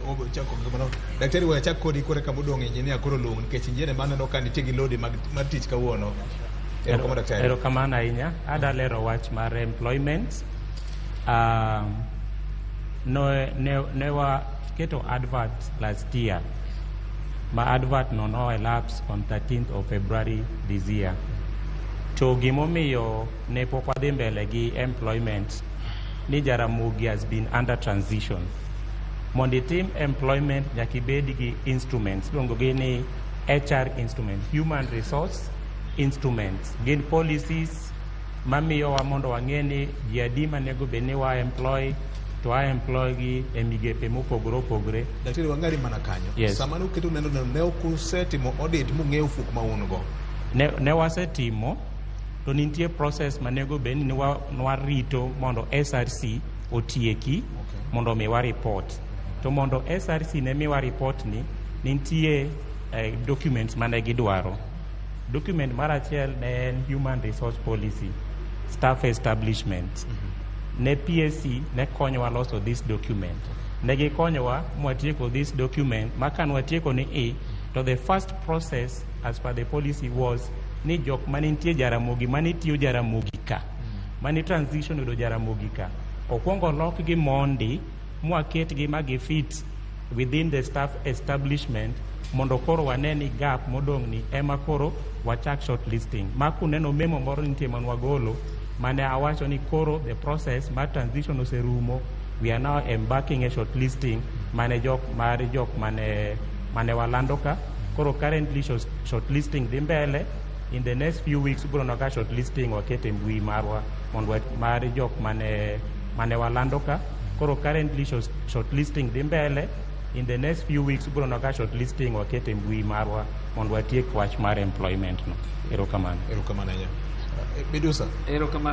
Ochako kamano. Daktari, we achak kodi kore kama odong' engineer koro luong nikech engineer maneno ka nitie gi lodi mag mar tich kawuono. Erokamano, daktari. Erokamano ahinya. Ada lero wach mar employment. No, ne waketo advert last year ma advert no elapse on 13th of February this year. To gimomiyo ne pok wadhi mbele gi employment ni Jaramogi has been under transition. Mondo itim employment, nyaka ibed gi instruments iluongo gi ni HR instrument, human resource instruments. Gin policies mamiyowa mondo wang'e ni ji adi manego bed ni wa employ, to wa employ gi e migepe mopogore opogore. Daktari, wang'ari mana kanyo. Yes. Sama ne uketo neno ne ok usetimo audit mung'eyo fuok ma un go? Ne wasetimo, to nitie process manego bed ni nwarito mondo SRC otieki mondo omiwa report. To mondo SRC ne miwa report ni, nitie documents mane gidwaro. Document mar achiel ne en human resource policy, staff establishment. Ne PSC ne konyowa loso this document. Ne gikonyowa mwatieko this document, ma ka nwatieko ni i to the first process as per the policy was ni jok manitie Jaramogi, manitiyo Jaramogi ka, mane transition yudo Jaramogi ka, okwongo lokgi mondi mwaketgi ma gifit within the staff establishment, mondo koro wane ni gap modong' ni ema koro wachak shortlisting. Ma kuneno memo moro nitie manwagolo mane awacho ni koro the process mar transition oserumo, we are now embarking a shortlisting mane jok mar jok mane walando ka. Koro currently shortlisting dhi mbele. In the next few weeks ubiro neno ka shortlisting waketo e mbui marwa mondo mar jok mane walando ka. Koro currently shortlisting dhi mbele. In the next few weeks ubiro neno ka shortlisting waketo e mbui marwa mondo watiek wach mar employment no. Erokamano. Erokamano ahinya. Medusa. Erokamano.